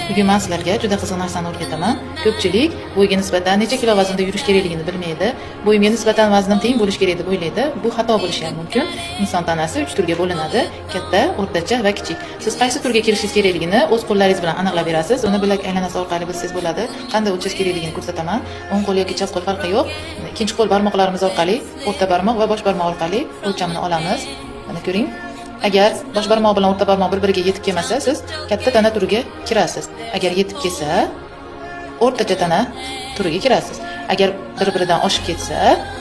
Bugun men sizlarga juda qiziq narsani o'rgataman. Ko'pchilik bo'yga nisbatan necha kilo vaznda yurish kerakligini bilmaydi. Bo'yimga nisbatan vaznim teng bo'lishi kerak deb o'ylaydi. Bu xato bo'lishi ham mumkin. Inson tanasi 3 turga bo'linadi: katta, o'rtacha va kichik. Siz qaysi turga kirishingiz kerakligini o'z qo'llaringiz bilan aniqlab berasiz. Uni bilak aylanasi orqali bilsangiz bo'ladi. Qanday o'lchash kerakligini ko'rsataman. O'ng qo'l yoki chap qo'l farqi yo'q. Ikkinchi qo'l barmoqlarimiz orqali, o'rta barmoq va bosh barmoq orqali o'lchamni olamiz. Mana ko'ring. Agar bosh barmoq bilan o'rta barmoq bir-biriga yetib kelmasa, siz katta tana turiga kirasiz. Agar yetib kelsa, o'rtacha tana turiga kirasiz. Agar bir-biridan oshib ketsa,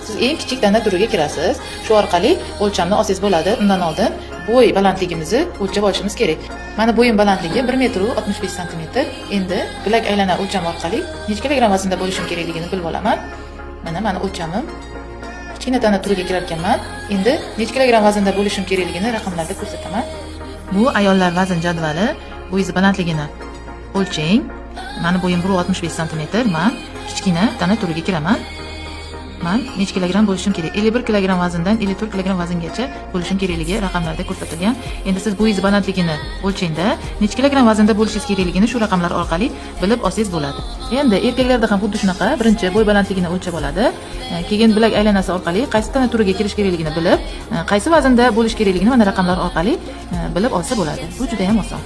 siz eng kichik tana turiga kirasiz. Shu orqali o'lchamni olsangiz bo'ladi. Undan oldin bo'y balandligimizni o'lchab olishimiz kerak. Mana bo'yim balandligi 1 metr 65 santimetr. Endi bilak aylana o'lcham orqali necha kilogramm vaznda bo'lishim kerakligini bilib olaman. Mana mani o'lchamim. Kichkina tana turiga kirar ekanman. Endi necha kilogramm vaznda bo'lishim kerakligini raqamlarda ko'rsataman. Bu ayollar vazn jadvali. Bo'yingiz balandligini o'lchang. Mani bo'yim 1,65 santimetr. Men kichkina tana turiga kiraman. Man necha kilogramm bo'lishim kerak? 51 kilogramm vazndan 54 kilogramm vazngacha bo'lishim kerakligi raqamlarda ko'rsatilgan. Endi siz bo'yingiz balandligini o'lchangda necha kilogramm vaznda bo'lishingiz kerakligini shu raqamlar orqali bilib olsangiz bo'ladi. Endi erkaklarda ham xuddi shunaqa. Birinchi bo'y balandligini o'lchab oladi. Keyin bilak aylanasi orqali qaysi tana turiga kirish kerakligini bilib, qaysi vaznda bo'lish kerakligini mana raqamlar orqali bilib olsa bo'ladi. Bu juda ham oson.